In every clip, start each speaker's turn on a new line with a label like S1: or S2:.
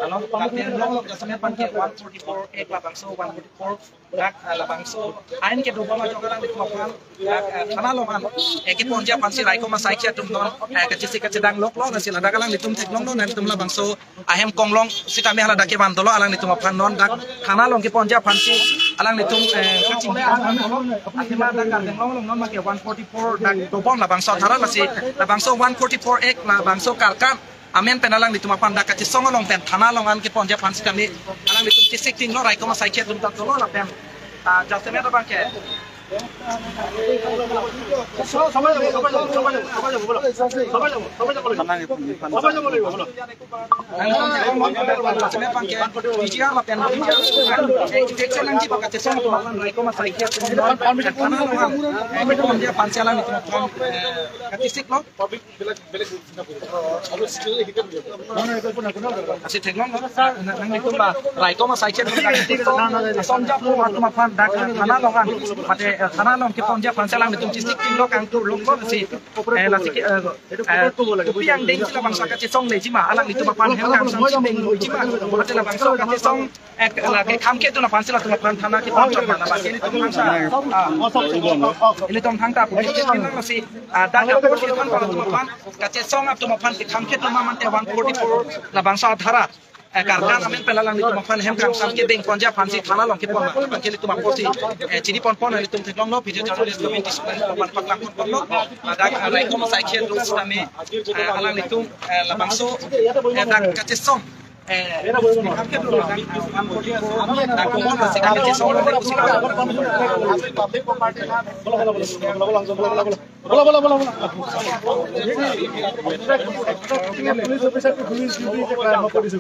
S1: Along long jasame pan ke 144 ek la bangso 144 dak la bangso ain ke doba ma jogalang dik mapan dak thana loman eke ponja pansi raiko ma saikia tum don ke chisi ke dang lok long sila dagalang litum thek long non tum la bangso ahem konglong sitame hala dake bandolo alang litum phan non dak thana long ke ponja pansi alang litum kaching athema dak dang long long non ma ke 144 dak dobom la bangso thara la si la bangso 144 ek la bangso karkan amen penalang litum apan dak kachi songolong pen thana longan ke ponja phansi kami alang litum ki sikting lo raikoma saikhe dum ta tolo la pen jaseme da bangke থানা লং ke ponja pansalang litum chisik ting lo kang tu long lo si la si piang ding la bangsa ka chisong le jima alang litum pan hem kang sang ding lo jima mate la bangsa ka chisong la ke kham ke tu la pansila tu pan thana ke panchon na ba ke litum bangsa litum thang ta pu ke tin la si da ka pu ke pan tu pan ka chisong ap tu pan ke kham ke tu ma mante 144 la bangsa dhara karkan amen pelalang litum pan hem kang sam ke ding ponja phansi thana long ke pon ma ke litum aposi chini pon pon litum thek long lo video journalist community pan paklang pon pon lo dak rai kom sai khe lu stame alang litum la bangso dak ka song kham ke lu dak 144 dak komon la sika ke song la kusika
S2: public property na bola bola bola bola bola bola bola police officer police duty কৰিছে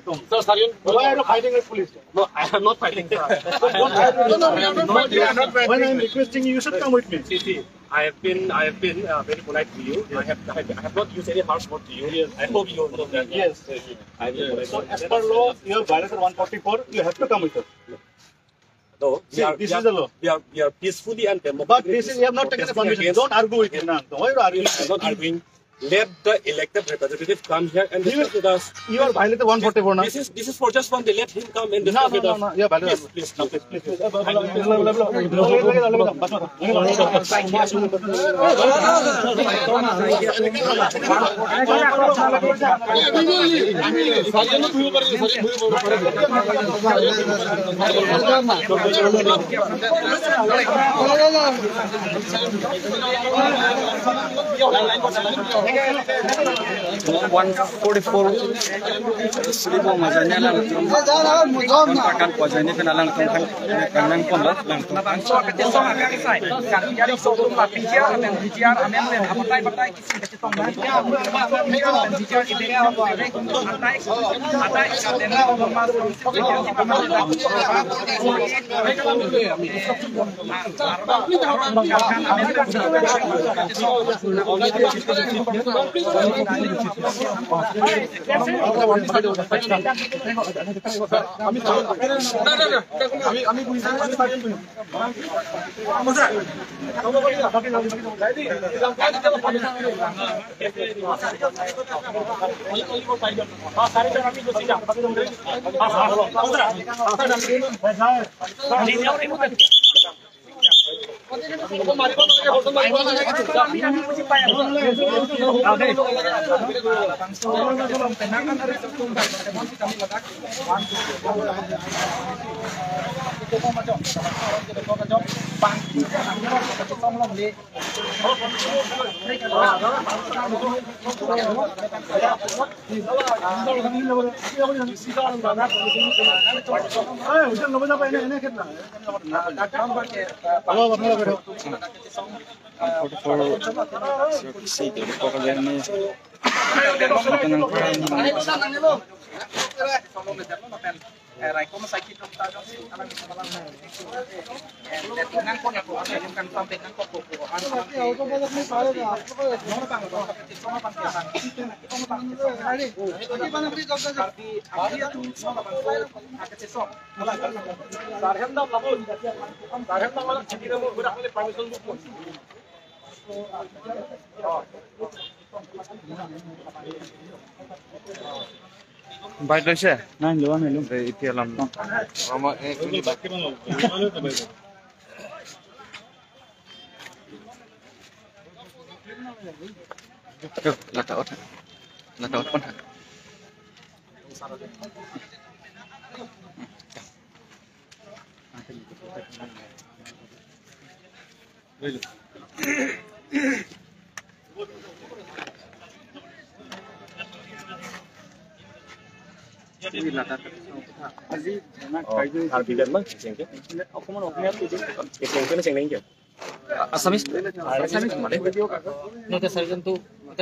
S3: Sir, why are you fighting with police? No, I am not fighting. No, we are not fighting.
S2: When I am requesting you, you should come with me.
S3: See, I have been very polite to you. Yes. I have not used any harsh word to you. Yes. I hope you know that.
S2: Yes.
S3: I have been polite.
S2: So as per law, you have violated 144. You have to come with us.
S3: No,
S2: see, this is the law.
S3: We are peacefully and democratically.
S2: But this is, you have not taken the permission. Don't argue with me now. Why are you arguing?
S3: I am not arguing. Let the elected representative come here and discuss with us.
S2: You are violated 144 now.
S3: This is for just one day. Let him come and discuss with us.
S2: No, you are violated.
S3: Please, please, please.
S4: 144 seribu mazanya lang kan pojanya kan lang kan kan lang
S1: so ka song ka sai kan yari so tum la PGR amen PGR amen le apatai patai kisi ka tong na PGR ide atai atai den la ma
S4: Bike লৈছে নাই লোৱা নাই এতিয়া লাম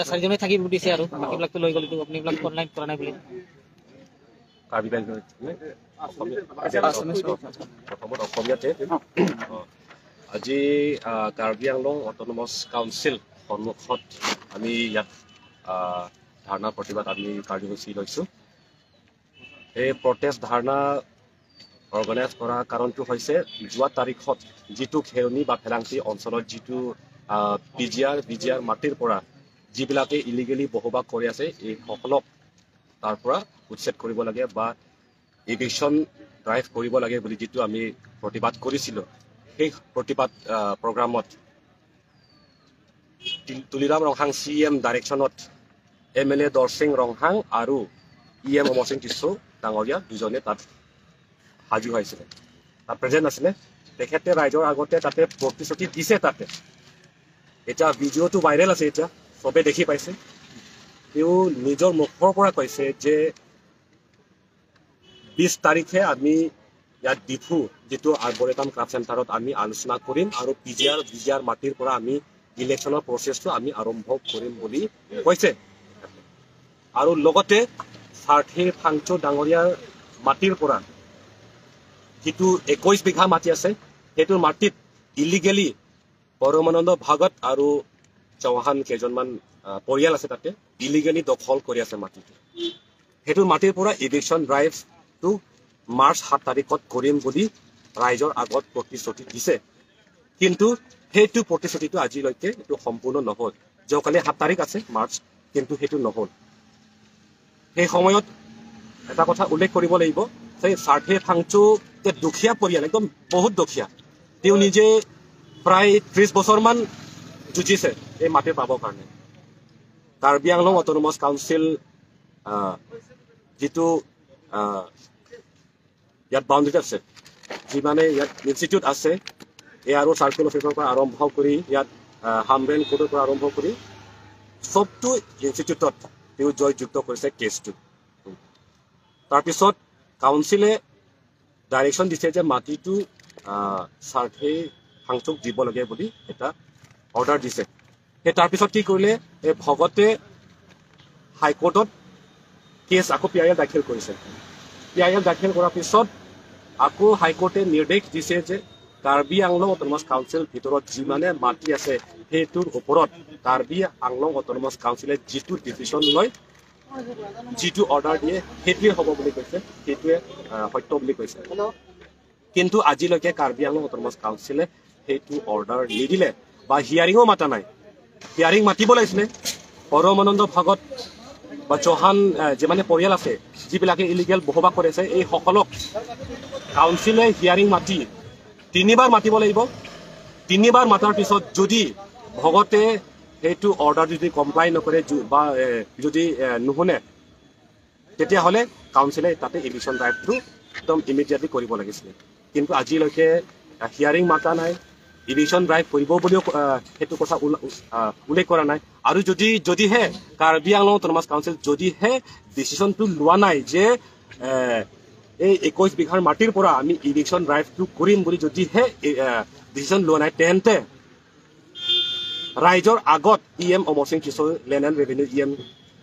S1: চাৰিজনে থাকিব দিছে আৰু বাকীবিলাকতো লৈ গ'ল, আপুনি এইবিলাক অনলাইন কৰা নাই বুলি।
S3: প্ৰথমত অসমীয়াতে আজি কাৰ্বি আংলং অট'নমাছ কাউন্সিল সন্মুখত আমি ইয়াত ধৰ্ণা প্ৰতিবাদ আমি কাৰ্যসূচী লৈছোঁ। এই প্ৰটেষ্ট ধৰ্ণা অৰ্গেনাইজ কৰা কাৰণটো হৈছে যোৱা তাৰিখত যিটো খেৰণি বা ফেলাংচি অঞ্চলত যিটো পি জি আৰ মাটিৰ পৰা যিবিলাকে ইলিগেলি বসবাস কৰি আছে এইসকলক তাৰ পৰা উচ্ছেদ কৰিব লাগে বা ইভিকশ্যন ড্ৰাইভ কৰিব লাগে বুলি যিটো আমি প্ৰতিবাদ কৰিছিলোঁ, সেই প্ৰতিবাদ প্ৰগ্ৰামত তুলিৰাম ৰংহাং চি এম ডাইৰেকশ্যনত M L A Dorsing Ronghang আৰু E M Amar Singh tissue ডাঙৰীয়া দুজনে তাত হাজিৰ হৈছিলে, তাত প্ৰেজেণ্ট আছিলে। তেখেতে ৰাইজৰ আগতে তাতে প্ৰতিশ্ৰুতি দিছে। তাতে এতিয়া ভিডিঅ'টো ভাইৰেল আছে, এতিয়া চবে দেখি পাইছে। তেওঁ নিজৰ মুখৰ পৰা কৈছে যে 20 তাৰিখে আমি ইয়াত ডিফু যিটো আৰ্বৰেটাম ক্ৰাফ্ট চেণ্টাৰত আমি আলোচনা কৰিম আৰু পি জি আৰ মাটিৰ পৰা আমি ইলেকশ্যনৰ প্ৰচেছটো আমি আৰম্ভ কৰিম বুলি কৈছে। আৰু লগতে সাৰ্থী ফাংচু ডাঙৰীয়াৰ মাটিৰ পৰা যিটো 21 বিঘা মাটি আছে, সেইটো মাটিত ইলিগেলি পৰমানন্দ ভাগত আৰু চৌহান কেইজনমান পৰিয়াল আছে, তাতে ইলিগেলি দখল কৰি আছে মাটিটো। সেইটো মাটিৰ পৰা ইভিকশ্যন ড্ৰাইভটো মাৰ্চ 7 তাৰিখত কৰিম বুলি ৰাইজৰ আগত প্ৰতিশ্ৰুতি দিছে, কিন্তু সেইটো প্ৰতিশ্ৰুতিটো আজিলৈকে এইটো সম্পূৰ্ণ নহ'ল। যোৱাকালি 7 তাৰিখ আছে মাৰ্চ, কিন্তু সেইটো নহ'ল। সেই সময়ত এটা কথা উল্লেখ কৰিব লাগিব, সেই সাৰ্থে ফাংচু দুখীয়া পৰিয়াল, একদম বহুত দুখীয়া, তেওঁ নিজে প্ৰায় 30 বছৰমান যুঁজিছে এই মাটি পাবৰ কাৰণে। কাৰ্বি আংলং অট'নমাছ কাউন্সিল যিটো ইয়াত বাউণ্ডেৰীত আছে, যিমানে ইয়াত ইনষ্টিটিউট আছে, এ আৰ অ' চাৰ্কেল অফিচৰ পৰা আৰম্ভ কৰি ইয়াত হামৰেন কোৰ্টৰ পৰা আৰম্ভ কৰি চবটো ইনষ্টিটিউটত তেওঁ জয়যুক্ত কৰিছে কেছটো। তাৰপিছত কাউন্সিলে ডাইৰেকশ্যন দিছে যে মাটিটো চাৰ্ভে ফাংচক দিব লাগে বুলি এটা অৰ্ডাৰ দিছে। সেই তাৰপিছত কি কৰিলে, এই ভগতে হাইকোৰ্টত কেছ আকৌ পি I L দাখিল কৰিছে। পি I L দাখিল কৰাৰ পিছত আকৌ হাইকোৰ্টে নিৰ্দেশ দিছে যে কাৰ্বি আংলং অট'নমাছ কাউন্সিল ভিতৰত যিমানে মাটি আছে সেইটোৰ ওপৰত কাৰ্বি আংলং অট'নমাছ কাউন্সিলে যিটো ডিচিশ্যন লয়, যিটো অৰ্ডাৰ দিয়ে সেইটোৱে হ'ব বুলি কৈছে, সেইটোৱে সত্য বুলি কৈছে। কিন্তু আজিলৈকে কাৰ্বি আংলং অট'নমাছ কাউন্সিলে সেইটো অৰ্ডাৰ নিদিলে বা হিয়াৰিঙো মাতা নাই। হিয়াৰিং মাতিব লাগিছিলে। পৰমানন্দ ভাগত বা চৌহান যিমানে পৰিয়াল আছে, যিবিলাকে ইলিগেল বসবাস কৰিছে, এই সকলক কাউন্সিলে হিয়াৰিং মাতি তিনিবাৰ মাতিব লাগিব। তিনিবাৰ মাতাৰ পিছত যদি ভগতে সেইটো অৰ্ডাৰ যদি কমপ্লাই নকৰে বা যদি নুশুনে, তেতিয়াহ'লে কাউন্সিলে তাতে ইভিকশ্যন ড্ৰাইভটো একদম ইমিডিয়েটলি কৰিব লাগিছিলে। কিন্তু আজিলৈকে হিয়াৰিং মাতা নাই, ইভিকশ্যন ড্ৰাইভ কৰিব বুলিও সেইটো কথা উল্লেখ কৰা নাই। আৰু যদিহে কাৰ্বি আংলং অট'নমাছ কাউন্সিল যদিহে ডিচিশ্যনটো লোৱা নাই যে এই 21 বিঘাৰ মাটিৰ পৰা আমি ইভিকশ্যন ড্ৰাইভটো কৰিম বুলি, যদিহে ডিচিশ্যন লোৱা নাই, তেন্তে ৰাইজৰ আগত E M Amar Singh Kishor, land and revenue E M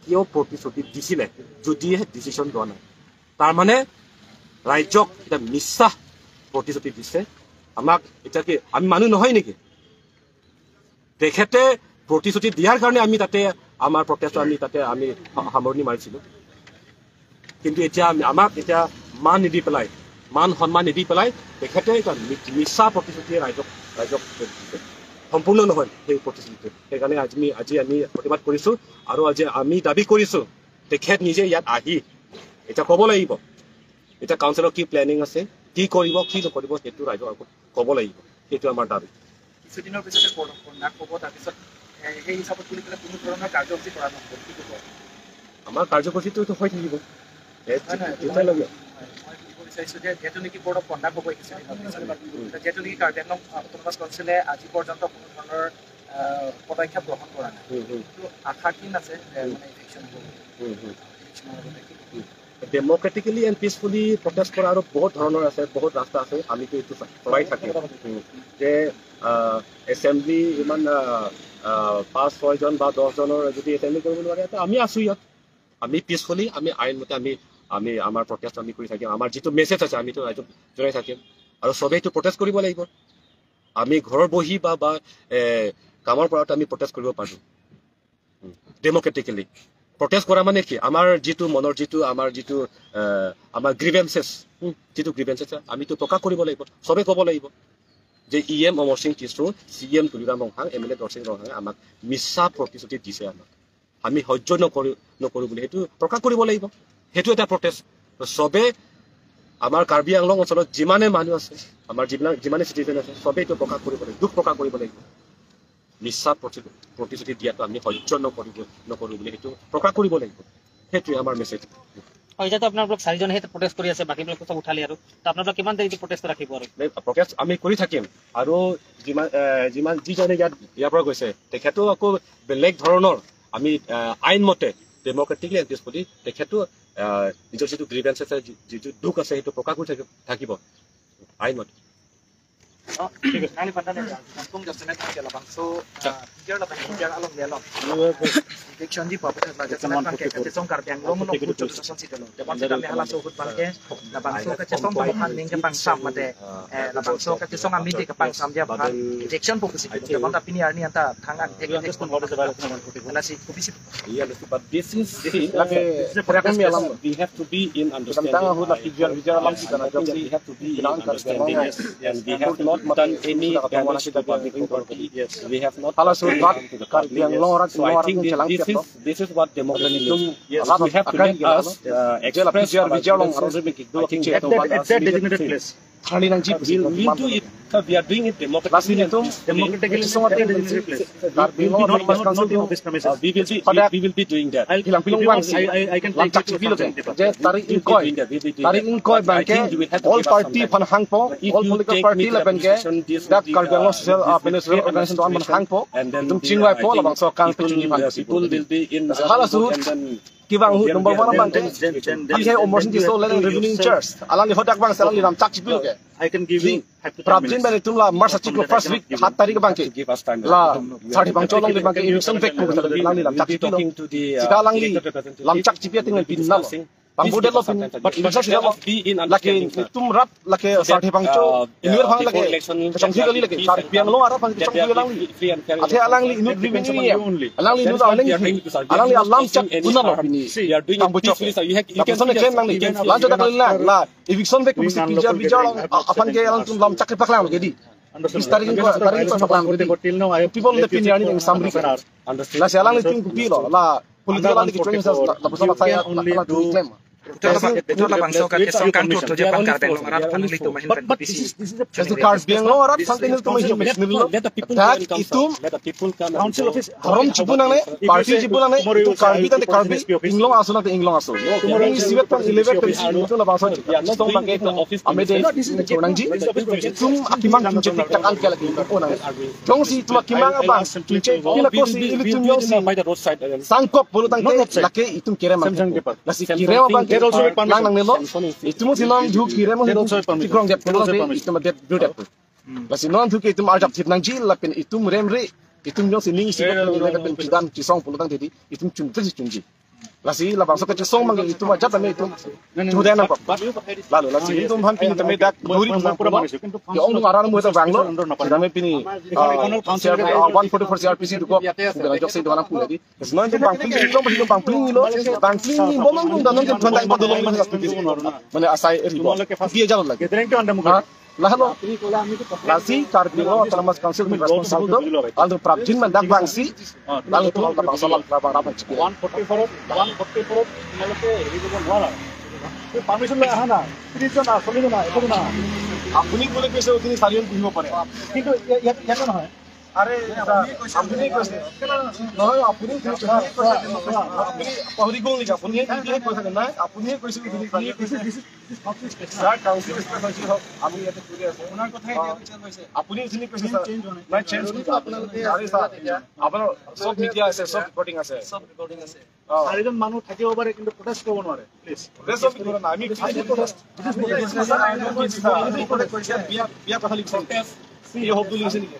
S3: কিয় প্ৰতিশ্ৰুতি দিছিলে যদিহে ডিচিশ্যন লোৱা নাই? তাৰমানে ৰাইজক এটা মিছা প্ৰতিশ্ৰুতি দিছে। আমাক এতিয়া কি আমি মানুহ নহয় নেকি? তেখেতে প্ৰতিশ্ৰুতি দিয়াৰ কাৰণে আমি তাতে আমাৰ প্ৰটেষ্ট আমি তাতে আমি সামৰণি মাৰিছিলোঁ। কিন্তু এতিয়া আমাক এতিয়া মান নিদি পেলাই, মান সন্মান নিদি পেলাই তেখেতে এটা মিছা প্ৰতিশ্ৰুতিয়ে ৰাইজক দিছে, সম্পূৰ্ণ নহয় সেই প্ৰতিশ্ৰুতিটো। সেইকাৰণে আজি আমি প্ৰতিবাদ কৰিছোঁ আৰু আজি আমি দাবী কৰিছোঁ তেখেত নিজে ইয়াত আহি এতিয়া ক'ব লাগিব, এতিয়া কাউন্সিলৰ কি প্লেনিং আছে, কি কৰিব কি নকৰিব সেইটো ৰাইজৰ আগত ক'ব লাগিব। সেইটো আমাৰ দাবী।
S1: কিছুদিনৰ পিছতে কোৰ্ট অফ কণ্ডাক্ট হ'ব, তাৰপিছত সেই হিচাপত বুলি পেলাই কোনো ধৰণৰ কাৰ্যসূচী কৰা নহ'ব, কি ক'ব?
S3: আমাৰ কাৰ্যসূচীটো হৈ থাকিব।
S1: মই সুধিব বিচাৰিছোঁ যে যিহেতু নেকি কোৰ্ট অফ কণ্ডাক্ট হ'ব কিছুদিনৰ পিছত, যিহেতু নেকি কাৰ্বি আংলং অট'নমাছ কাউন্সিলে আজি পৰ্যন্ত কোনো ধৰণৰ পদক্ষেপ গ্ৰহণ কৰা নাই, কিন্তু আশা কি আছে মানে ইভিকশ্যন হ'ব ইভিকশ্যনৰ লগতে কি
S3: ডেম'ক্ৰেটিকেলি এণ্ড পিচফুলি প্ৰটেষ্ট কৰা আৰু বহুত ধৰণৰ আছে, বহুত ৰাস্তা আছে। আমিতো এইটো চলাই থাকিম যে এছেম্বলি ইমান 5 6জন বা 10জনৰ যদি এছেম্বলি কৰিব নোৱাৰে, আমি আছোঁ ইয়াত, আমি পিচফুলি আমি আইনমতে আমি আমি আমাৰ প্ৰটেষ্ট আমি কৰি থাকিম। আমাৰ যিটো মেছেজ আছে আমিতো ৰাইজক জনাই থাকিম আৰু চবেইটো প্ৰটেষ্ট কৰিব লাগিব। আমি ঘৰৰ বহি বা কামৰ পৰাতো আমি প্ৰটেষ্ট কৰিব পাৰোঁ ডেম'ক্ৰেটিকেলি। প্ৰটেষ্ট কৰা মানে কি, আমাৰ যিটো মনৰ যিটো আমাৰ যিটো আমাৰ গ্ৰিভেঞ্চেছ, যিটো গ্ৰিভেঞ্চেছ আমিতো প্ৰকাশ কৰিব লাগিব। চবে ক'ব লাগিব যে E M Amar Singh Tisso, C M Tuliram Ronghang, M L A Dorsing ৰংহাঙে আমাক মিছা প্ৰতিশ্ৰুতি দিছে, আমাক আমি সহ্য নকৰোঁ বুলি সেইটো প্ৰকাশ কৰিব লাগিব। সেইটো এটা প্ৰটেষ্ট। চবে আমাৰ কাৰ্বি আংলং অঞ্চলত যিমানে মানুহ আছে, আমাৰ যিমানে চিটিজেন আছে, চবেই এইটো প্ৰকাশ কৰিব লাগিব, দুখ প্ৰকাশ কৰিব লাগিব। মিছা প্ৰতিশ্ৰুতি দিয়াটো আমি সহ্য নকৰোঁ বুলি সেইটো প্ৰকাশ কৰিব লাগিব। সেইটোৱে আমাৰ মেছেজ।
S5: এতিয়াতো আপোনালোক চাৰিজনহে প্ৰটেষ্ট কৰি আছে, বাকীবিলাক চব উঠালে আৰু আপোনালোক কিমান দেৰি প্ৰটেষ্ট ৰাখিব? আৰু
S3: প্ৰটেষ্ট আমি কৰি থাকিম। আৰু যিমান যিজনে ইয়াৰ পৰা গৈছে তেখেতো আকৌ বেলেগ ধৰণৰ আমি আইনমতে ডেম'ক্ৰেটিকলি এণ্ড পিচফুলি তেখেতো নিজৰ যিটো গ্ৰিভেঞ্চ আছে, যিটো দুখ আছে সেইটো প্ৰকাশ কৰি থাকিব আইনমতে।
S1: Nani pandan ya, kampung jasemet ke labang so biar labang biar along dia long. Eviction ji papu jasemet pan ke ke song kar biang long no kuchu song si lo. Te pan kami hala so hut pan ke labang so ke song pang ning ke pang sam mate labang so ke song ami ke pang sam dia pan eviction poku si lo. Te pan tapi ni arni anta thangan tek tek ala si kubi si.
S3: Yeah, but this is we have to be in understanding. We have to be in understanding and we have not done any damage to public property. Yes, we have not. So I think this is what democracy means. Yes, we have to let us express our grievances. I think
S2: at that designated place. Tharni nang ji
S3: we'll do it. Sir, we are doing it democratically.
S4: Democratically,
S3: we will be, we will be doing that.
S4: I can take you to
S2: all party phan hang po, all political party la ben ke that Karbi Anglong Social Venezuela organization don man hang po, tum chingwai po la bang so kang chungi phan
S3: people will be in
S2: halasu kibang hu number 1 bang ke akhe omosin ti so le revenue charge alang ni hodak bang salang ni ram chak chipil ke
S4: I can give you
S2: prabjin bane tumla March chiklo first week 7 tarik bang ke la 30 bang cholong ni bang ke election back ko lang ni lam chak chipil sida lang ni lam chak chipil ting pin na bang bude lo pin
S3: but election
S2: lake tum rap lake 30 bang cho inur bang lake chongthi gali lake Karbi Anglong ara bang chongthi lang ni athe alang li inur revenue alang li inur alang alang li alam chak puna lo pin
S3: we are doing it peacefully, sir. You can
S2: see claim lang ni lang cho dak la la eviction back ko pija pija afan ke alang tum lam chak paklang ke di tarik paklang people the pin yani samri la alang li tum kupi lo la political lang ki training la pasal saya la claim
S4: But this is
S2: the Karbi Anglong arat something to
S3: let the people come, let the people come
S4: council office
S2: harom chibunang ne party chibunang ne to Karbi tan Karbi Inglong aso na Inglong aso tomorrow is 7 11 to la baso stong bang ke ame de chonang ji tum akimang kimche tik tak an ke lagi onang tong si tum akimang abang kimche kila ko si tum yong si
S3: by the roadside
S2: sangkop bolu tang ke lake itum kerem la si kirem abang lang nang nelo itum sinam jhu kirem tikrong dep itum dep du dep la sinon thu ke itum arjap thip nang ji la pen itum rem re itum yong si ning si la pen kidan chi song pulu tang dedi itum chum chi chum ji la si la bang so ke song mang itum ajat ame itum chu da na pa la lo la si itum han pin tame dak duri
S4: pura
S2: ke ong aran mo ta bang lo dame pini 144 CRPC du ko jok si dona pula di sinon bang pin lo bang pin lo bang pin ni bomang dum danon ke thon dang bodolong মানে asai ri দিয়ে জানো লাগে
S4: gathering to under মুখে
S2: lahalo lasi Karbi Anglong Autonomous Council responsible aldo prabjin man dak bangsi lalu tu aldo bangsa lang bang rapan
S4: 144 144 তোমালোকে হেৰি কৰিব নোৱাৰা permission লৈ আহা না 30 জন 40 জন একো না
S2: আপুনি বলে কৈছে তিনি চাৰিজন পুহিব পাৰে কিন্তু
S4: ইয়াতে নহয়
S2: আৰে আপুনি কৈছে নহয় আপুনি আপুনি পাহৰি গ'ল নেকি আপুনি কৈছে নাই আপুনিয়ে কৈছে স্যাৰ কাউন্সিল আমি ইয়াতে কৰি আছো
S1: ওনাৰ কথা এতিয়া চেঞ্জ হৈছে
S2: আপুনি যিনি কৈছে স্যাৰ নাই চেঞ্জ আপোনালোকে আৰে স্যাৰ আপোনাৰ সব মিডিয়া আছে সব ৰেকৰ্ডিং আছে
S1: সব ৰেকৰ্ডিং আছে
S4: চাৰিজন মানুহ থাকিব পাৰে কিন্তু প্ৰটেষ্ট কৰিব নোৱাৰে প্লিজ
S2: প্ৰটেষ্ট কৰিব না আমি প্ৰটেষ্ট বিয়া বিয়া কথা লিখিছে এই শব্দ লিখিছে নেকি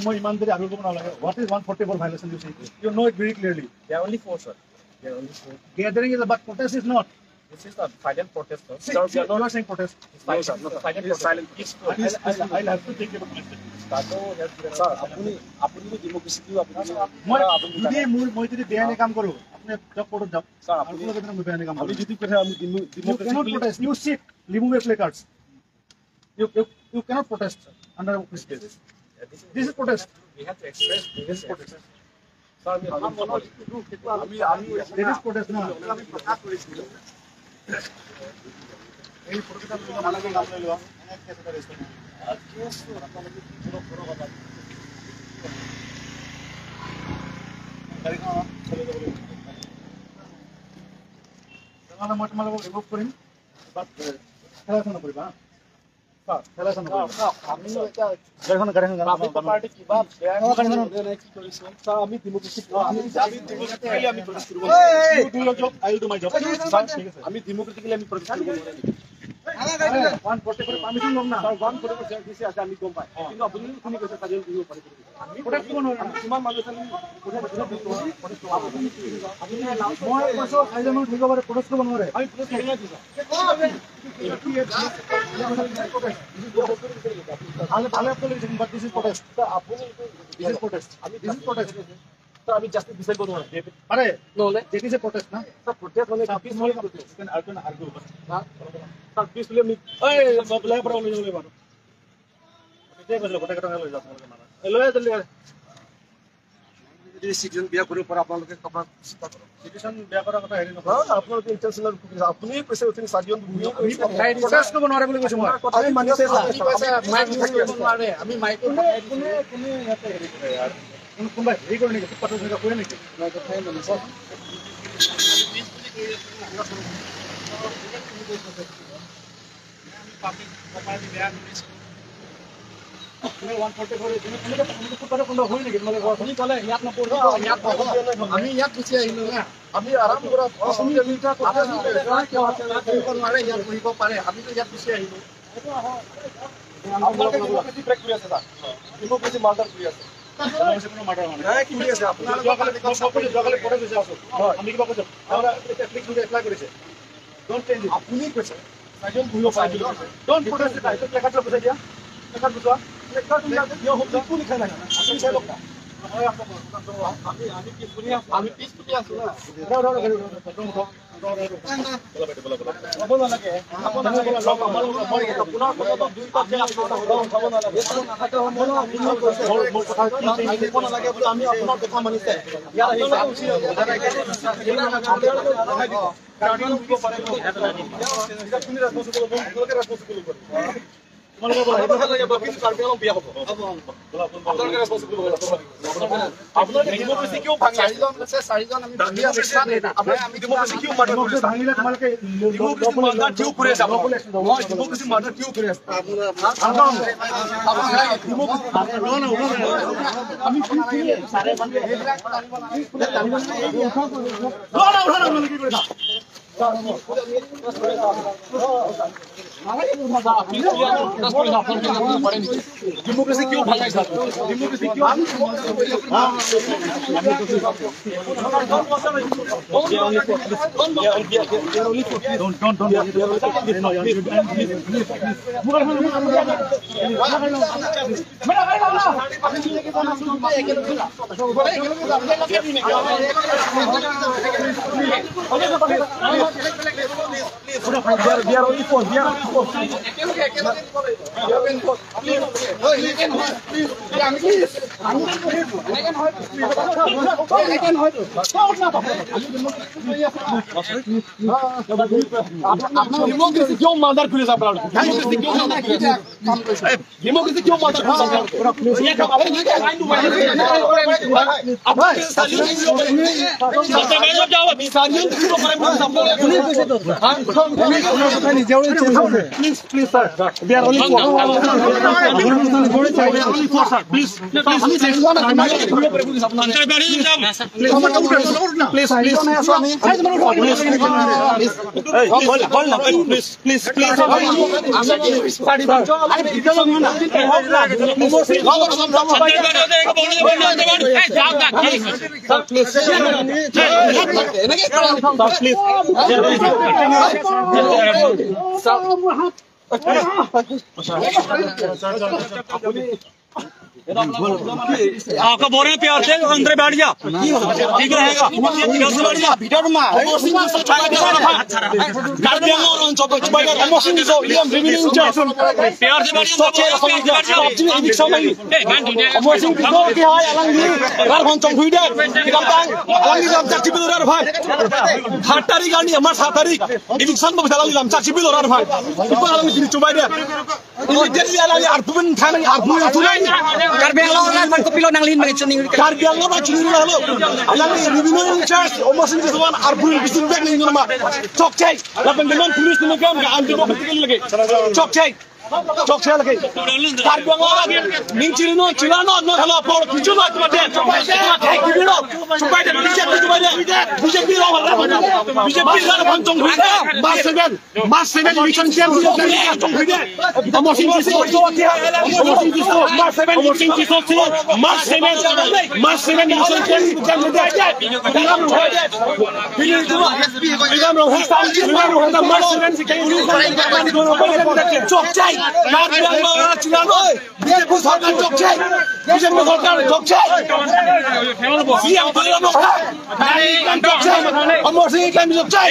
S4: মই ইমান দেৰি আৰু ক'ব নালাগে what is 144 violation you see you know it very clearly
S1: there are only 4 sir there are only 4
S4: gathering is but protest is not
S1: this is not silent protest sir
S4: sir we are not saying protest
S2: no sir no
S1: silent
S2: protest silent
S4: I'll have to take you to police station
S2: sir আপুনি আপুনি ডেমোক্ৰেসি কি আপুনি
S4: মই যদি মই যদি বেআইনী কাম কৰো আপুনি জব কোৰ্টত যাওক
S2: স্যাৰ আপুনি
S4: বেআইনী কাম
S2: আমি যদি কথা আমি
S4: democracy protest you sit remove your placards You cannot protest under office space. This is protest.
S1: We have to express
S4: this is protest.
S2: Sir,
S4: this is protest na. এই ফটোটা তোমালোকে নাম লৈ লোৱা এনে কেছ এটা ৰেজিষ্টাৰ কেছ আপোনালোকে কি কৰক কৰক গাড়ীখন চলি যাব লাগিব তেনেহ'লে মই তোমালোকক ৰিমুভ কৰিম বাট খেলা এখন নকৰিবা
S2: আমি ডেমোক্ৰেটিক্যালি আমি প্ৰটেষ্ট কৰিব নোৱাৰিম
S4: 144 পাৰমিশন ল'ম না
S2: স্যাৰ 144 CRPC আছে আমি গম পাই কিন্তু আপুনি শুনি কৈছে চাৰিজন কৰিব পাৰে
S4: আমি প্ৰটেষ্ট কৰিব নোৱাৰিম
S2: কিমান মানুহ আছে
S4: মই কৈছো চাৰিজন মানুহ থাকিব পাৰে প্ৰটেষ্ট কৰিব নোৱাৰে
S2: আমি প্ৰটেষ্ট কৰিব নোৱাৰিম
S4: ভালে but this is protest
S2: আপুনি
S4: this is protest this is protest
S2: sir আমি জাস্টিস বিচাৰিব নোৱাৰো
S4: আৰে
S2: নহ'লে
S4: that is a protest না
S2: স্যাৰ প্ৰটেষ্ট মানে peacefully protest
S4: can I can argue
S2: sir peacefully আমি
S4: এই ওলাই পৰা লৈ যাব লাগিব তেতিয়াই কৈছিলো গোটেই কেইটা লৈ যাওক তোমালোকে লৈ জলদি
S2: চিটিজেন বিয়া কৰিব পাৰে আপোনালোকে কথা চিন্তা কৰক।
S6: চিটিজেন বিয়া কৰাৰ কথা হেৰি নকৰে।
S2: আপোনালোকে ইণ্টেনশ্যনেল আপুনি কৈছে উঠনি চাৰিজন
S6: প্ৰটেষ্ট কৰিব নোৱাৰে বুলি কৈছো মই।
S2: আমি মানি আছো,
S6: আমি মাইক কোনে কোনে ইয়াতে হেৰি কৰে ইয়াৰ কোনোবা হেৰি কৰে নেকি? ফুটপাথত তেনেকুৱা কৰে নেকি?
S2: আমি ইয়াত গুচি আহিলো না, আমি আৰাম কৰা নোৱাৰে, ইয়াত বহিব পাৰে, আমিতো ইয়াত গুচি আহিলো। আপোনালোকে ডেমক্ৰেচি ব্ৰেক কৰি আছে, ডেমক্ৰেচি মাৰ্ডাৰ কৰি আছে। আপুনি কৈছে চাৰিজন বহিব পাৰে বুলি কৈছে। আমি পিছ ফুটি আছো না। আমি আপোনাৰ কথা মানিছে।
S1: ডেমোক্রেসি কিয় ভাঙাইছে? ডেমোক্রেসি কিয়?
S2: We are only four. We are only four. Democracy কিয় মাৰ্ডাৰ কৰিছে আপোনালোকে? ডেমোক্ৰেসি কিয় মাৰ্ডাৰ কৰিছে আপোনালোকে? Please, please, sir. We are only four. We are only four, sir. Please, please. Please, please, please, please, please.
S4: आपका बोल रहे हैं प्यार से अंदर बैठ जा, ठीक रहेगा। प्यार से सात तारीख
S2: বিজেপি সরকার ঠকছে, বিজেপি সরকার ঠকছে, Amar Singh ঠকছে,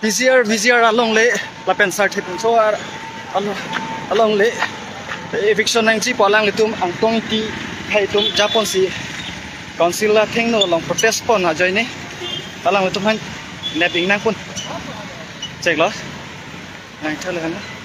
S4: VGR VGR along le lapen sar thepung so along le eviction nang chi palang le tum angtong ti phai tum Japan si council la theng no long protest pon ha joine alang le tum han napping nang pun check lo nang thale han.